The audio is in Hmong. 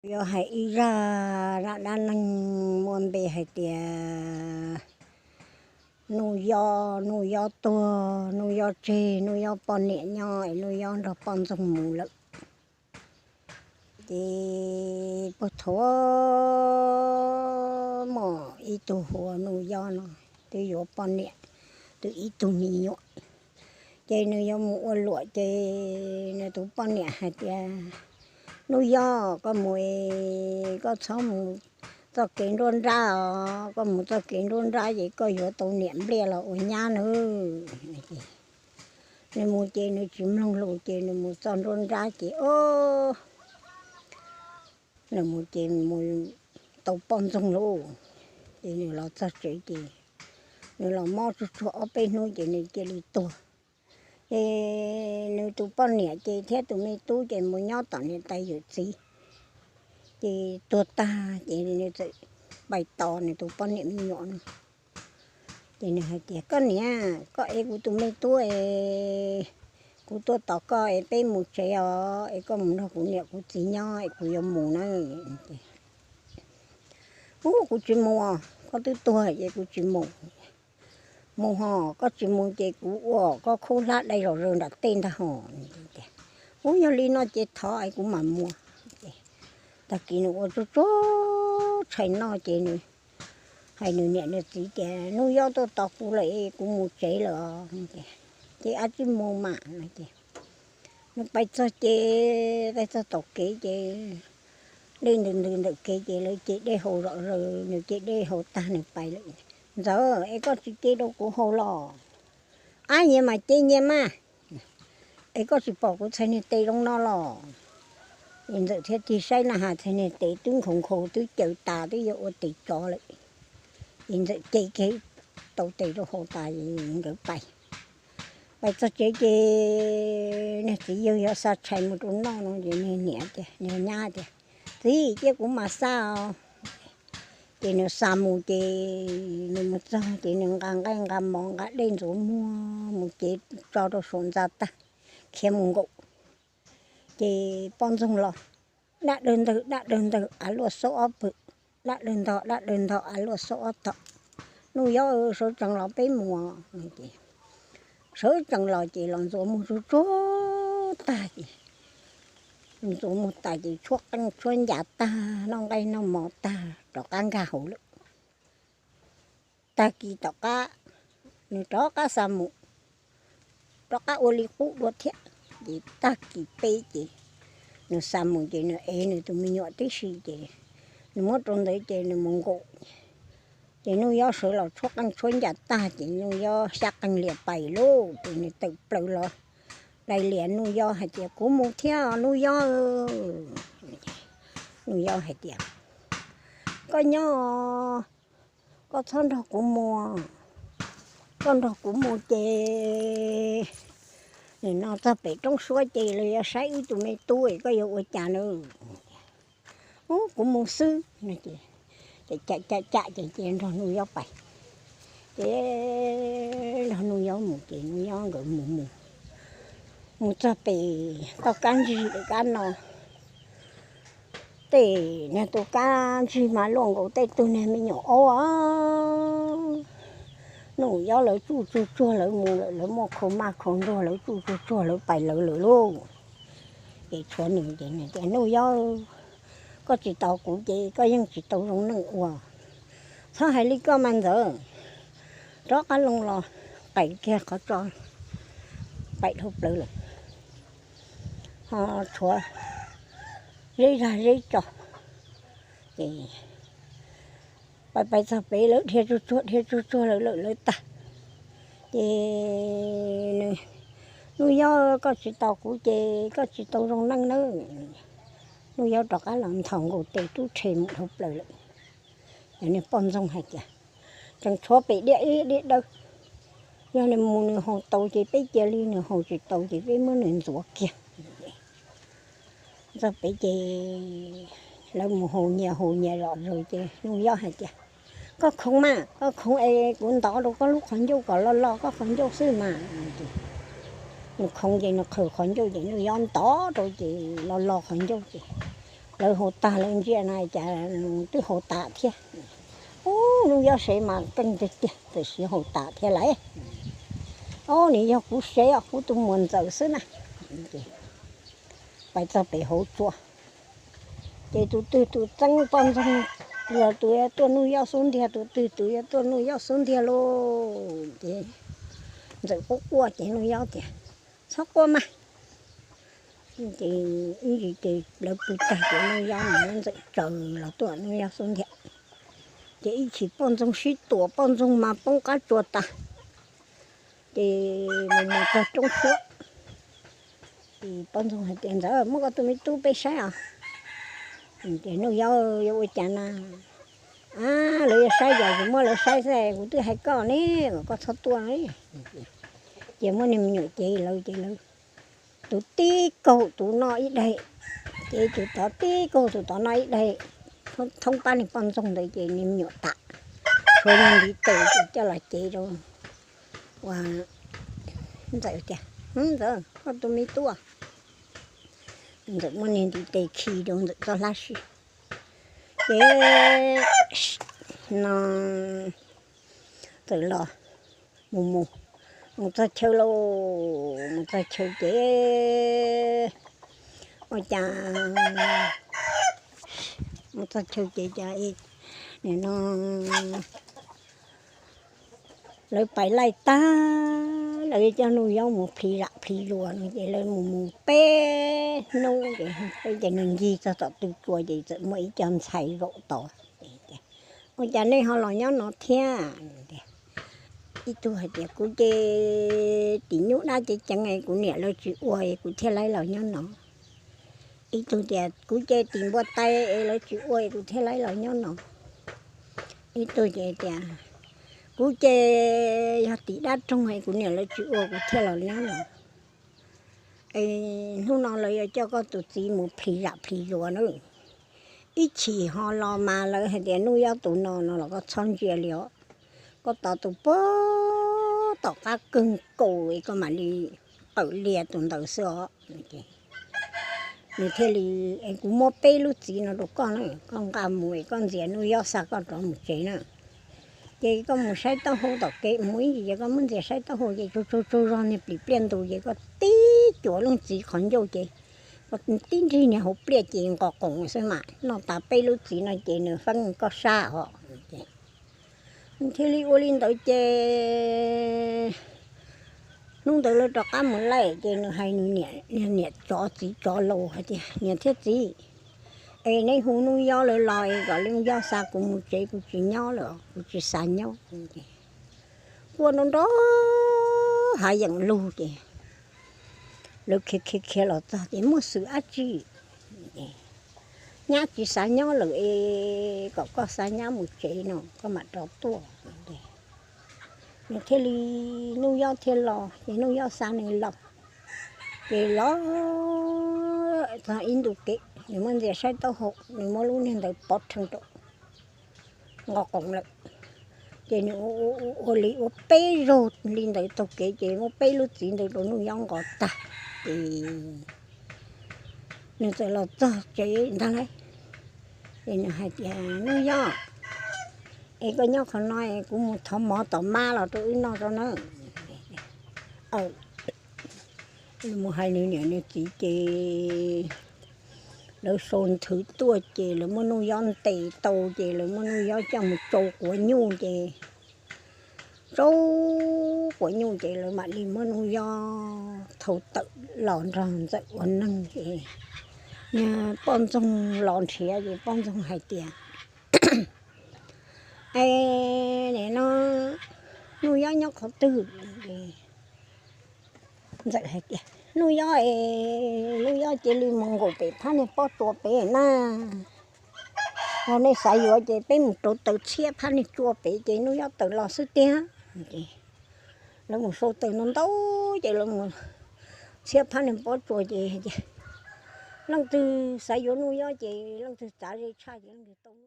Yuav hais ib zaj dab neeg muaj npe hais tias Nuj Yob, Nuj Yob tuag, Nuj Yob tseg, Nuj Yob poj niam nyob es Nuj Yob nrog poj ntxoog mus lawm. Ces puag thaum muaj ib tug hu ua Nuj Yob no, twb yuav poj niam, twb ib tug me nyuam. Ces nws yuav mus ua luam ces nws tus poj niam hais tias, Nuj Yob, koj mus, koj txhob mus txoj kev nruab nrab os, koj mus txoj kev nruab nrab ces koj yuav tau niam npliaj los ua nyab nawb. Nws mus ces nws tsis mloog lus ces nws mus txoj nruab nrab ces o, nws mus ces mus tau poj ntxoog lauj. Ces nws los txog tsev ces nws los mob tsuag tsuag ob peb hnub ces nws cia li tuag. Ces nws tus poj niam ces thiab tus me tub ces mus nyob tom niam tais yawm txiv. Ces tuag tag ces nws txawm pais tos nws tus poj niam me nyuam no. Ces nws hais tias, Koj niam, koj ev kuv tus me tub es kuv tuaj tos koj es peb mus tsev os, es koj mus nrog kuv niam kuv txiv nyob es kuv yuav mus na. Ub, kuv tsis mus, koj twb tuag ces kuv tsis mus. Mus ho, koj tsis mus ces kuv ua koj khub hlab dai zom zaws nram tej ntag ho. Ub, yog li no ces thov es kuv mam mus. Tag kis nws ua tsuag tsuag tshais noj ces nws hais nws niam nws txiv tias, Nuj Yob tuaj tos kuv lawm es kuv mus tsev lawm os. Ces, Ab, tsis mus mas no ces nws pais txog ces, pais txog tom kev ces dej ntws ntws ntawm kev ces lawv ce dej haus zom zaws, nws ce dej haus tag nws pais lawm. Ntxawm, es koj tsis ce rau kuv haus los? Ab, nyias mas ce nyias mas. Es koj tsis pom kuv txhais niag tes zoo no los? Es Ntxawm thiaj tig saib na has txhais niag tes twb nkhaus nkhaus twb caws tas twb yuav ua tes tsov lawm. Es Ntxawm ce kiag tau tes rau haus tas nkawd pais. Pais txog tsev ces niag txiv yawg yuav xa tshais mus rau noj no ces niag niam tias, niag nyab tias, Txiv, cia kuv mam xa os. Ces nws xa mus ces nws mus txog ces nws nqa nqaij nqa mov nqa dej ntxuav muag mus cev tso rau saum ntxa tag, khiav mus nkaum. Ces poj ntxoog los, dab dawg ntawg dab dawg ntawg av luaj xaub ob pwg, dab dawg ntog dab dawg ntog av luaj xaub ob tog. Nuj Yob, sawv tsees los peb mus. Sawv tsees los ces los ntxuav muag tsuag tsuag tag ces, ntxuav muag tas ces tshuab qeej tshuab ncas tag, noj nqaij noj mov tag rov qab nkag hauv lawm. Tag kis tom qab nws rov qab xa mus, rov qab ua li qub dua thiab. Ces tag kis peb ces nws xa mus ces nws ev nws tus me nyuam tib si ces nws muab rau ntawd ces nws mus nkaum. Ces Nuj Yob sawv los tshuab qeej tshuab ncas tag ces Nuj Yob xyab qeej lias pais lauj, ces nws tawm plaws los dai lias Nuj Yob hais tias, Kuv mus thiab Nuj Yob. Nuj Yob hais tias, Koj nyob, koj txhob nrog kuv mus. Koj nrog kuv mus ces nim no txog pem roob suab ces lawv yuav saib wb tus me tub, koj yuav ua cas na? Ub, kuv mus xwb. Ces cam cam cam ces ces nrog Nuj Yob pais. Ces nrog Nuj Yob mus ces Nuj Yob nkawd mus mus mus txog pem toj kab ntsig kab no, tej niag tus kab ntsig mas luaj nkaus tej tug niag me nyuam aub. Nuj Yob lawv tsuj tsuag tsuag lawv mus lawm, lawv muaj khau maj khau ntuag lawv tsuj tsuag tsuag lawv pais lawv lawm lauj. Ces tshuav nws ces nws tias, Nuj Yob, koj tsis tos kuv ces koj yeej tsis tau zoo neej ua. Txhob hais li koj mas Ntxawm. Rov qab loo los qais kiag qhov tso, pais dhau plaws lawm. Ho tshuav zeb zag zeb tso, ces pais pais txog pem lawv dhia tsuag tsuag dhia tsuag tsuag lawv lawm lawv tag. Ces nws, Nuj Yob, koj tsis tos kuv ces koj tsis tau zoo neej nawb. Nuj Yob rov qab los nthos nkaus tes rub rhe mus dhau plaws lawm. Ces niag poj ntxoog hais tias, Tseem tshuav pem diaj ib diaj dawb, yog nws mus nws haus tau ces peb cia li, nws haus tsis tau ces peb muab nws ntxuav kiag. Txog pem ces lawv mus haus nyias haus nyias zom zaws ces Nuj Yob hais tias, Koj khoov mas, koj khoov es kuv ntov rau koj lub qhov ncauj kom lo lo koj qhov ncauj xwb mas. Nws khoov ces nws qhwv qhov ncauj ces Nuj Yob ntov rau ces lo lo qhov ncauj ces lawv haus tag lawv ntsia na cas twb haus tas thiab. Ub, Nuj Yob sev mas keej tiag tiag, txawm siv haus tas thiab lawm. Ob, nws yog kuv sev os, kuv tus muam Ntxawm xwb na. Pais txog pem hauv tsua, ces tus twg tus txeeb poj ntxoog, yog tus yuav tuaj Nuj Yob xub ntiag, tus twg tus yuav tuaj Nuj Yob xub ntiag lauj. Ces Ntxawm quaj quaj ces Nuj Yob tias, txhob quaj mas. Ces ib ntsis ces lawv pw tag ces Nuj Yob mus muab Ntxawm tsaws los tuaj Nuj Yob xub ntiag. Ces ib chim poj ntxoog sib tua, poj ntxoog mas poob qab tsua tas. Ces mus mus txog roob suab, ces poj ntxoog hais tias, Ntxawm, muab koj tus me tub peb saib os. Ces Nuj Yob, yuav ua cas na? A, lawv yuav saib ces muab lawv saib xwb, kuv twb hais koj ne, kom koj txhob tuaj. Ces muab niag me nyuam cev lawv ces lawv tus tib kaug tus no ib daim, ces tus tod tib kaug tus tod no ib daim, thoob pab niag poj ntxoog ntawd ces niag me nyuam tas, tshuav niag ntiv tes ces coj los cev rau. Ua, Ntxawm tias, Ntxawm, koj tus me tub. Ntxawm muab niag ntiv tes khi rau Ntxawm txoj hlab sib. Ces no Ntxawm los mus mus, mus txog chaw lauj, mus txog chaw ces ua cas, mus txog chaw ces cas, nim no lawv pais laij tag, lawv coj Nuj Yob mus plhis zam plhis zuas no ces lawv mus mus peb hnub ces, peb ces nws ncig txog tom tw tsua ces txawm muaj ib co ntxhais zaum tod. Ua cas nej ho los nyob no thiab? Ib tug hais tias, kuv ces tim nyuj dab ceev ceev es kuv niam lawv tsis ua es kuv thiaj li los nyob no. Ib tug tias, kuv ces tim npua tai es lawv tsis ua es kuv thiaj li los nyob no. Ib tug ces tias, kuv ces yog tim dab roog es kuv niam lawv tsis ua kuv thiaj los nyob no. Es hnub no lawv yuav coj koj tus txiv mus plhis zam plhis zuas na. Ib chim ho los mas lawv hais tias Nuj Yob tus no no los koj txhob ntsia li os. Koj tos tus puag tom qab kawg nkaus es koj mam li qawm lias tus ntawd xwb os. Nws thiaj li, es kuv muab peb lub txiv no rau koj na, koj nqa mus es koj ntxias Nuj Yob xa koj rov mus tsev na. Ces koj mus saib taub hau tom kev mus ib ntsis ces koj muab ntxias saib taub hau ces tsaug tsaug tsaug zog niag plis pliaj ntus ces koj tib cuam leej txiv qhov ncauj ces koj tib nrig niag hauv pliaj ces nqos qoom xwb mas noj tas peb lub txiv no ces nws feeb koj sab os. Nws thiaj li ua li ntawd ces hnub ntawd lawv rov qab mus laij ces nws hais nws niam tsov txiv tsov laus hais tias, niam thiab txiv, es neb hu Nuj Yob lawv los es kom Nuj Yob xa kuv mus tsev, kuv tsis nyob lawm, kuv tsis xav nyob. Quaj nrov nrov hav yeem lug ces lawv khiav khiav khiav los txog ces muaj xwm dab tsi, nyab tsis xav nyob lawm es kom koj xa nyab mus tsev no koj mam rov tuaj. Nws thiaj li, Nuj Yob thiaj los ces Nuj Yob xa nws los. Ces los txog ib ntu kev nws muab ntxias saib taub hau, nws muab lub niag ntawd pov rhees rau, nqos qoom lawm. Ces nws ua li ua peb zaug li ntawd taug kev ces muab peb lub txiv ntawd rau Nuj Yob nqos tag. Ces nws txawm los txog tsev ntag lauj. Ces nws hais tias, Nuj Yob, es koj nyob qhov no es kuv mus thov mov tom mab los rau wb noj tso nawb. Mus hais nws niam nws txiv ces lawv sau nthwv tuaj ces lawv muab Nuj Yob ntes tau ces lawv muab Nuj Yob coj mus tsau quav nyuj ces, tsau quav nyuj ces lawv mam li muab Nuj Yob thau tawm los nrog Ntxawm ua neeg ces niag poj ntxoog los nrhiav ces poj ntxoog hais tias, es nim no Nuj Yob nyob qhov twg? Ntxawm hais tias, Nuj Yob es, Nuj Yob cia li mus nkaum pem phab niag pob tsuas pem na. Yog nej xav yuav ces peb mus rauv taws txhiab phab niag tsua pem ces Nuj Yob tawm los xwb tiag. Lawv mus sau taws ntau ntau ces lawv mus txhiab phab niag pob tsuas ces, leej twg xav yuav Nuj Yob ces leej twg txav ze tshaj ces leej twg tau.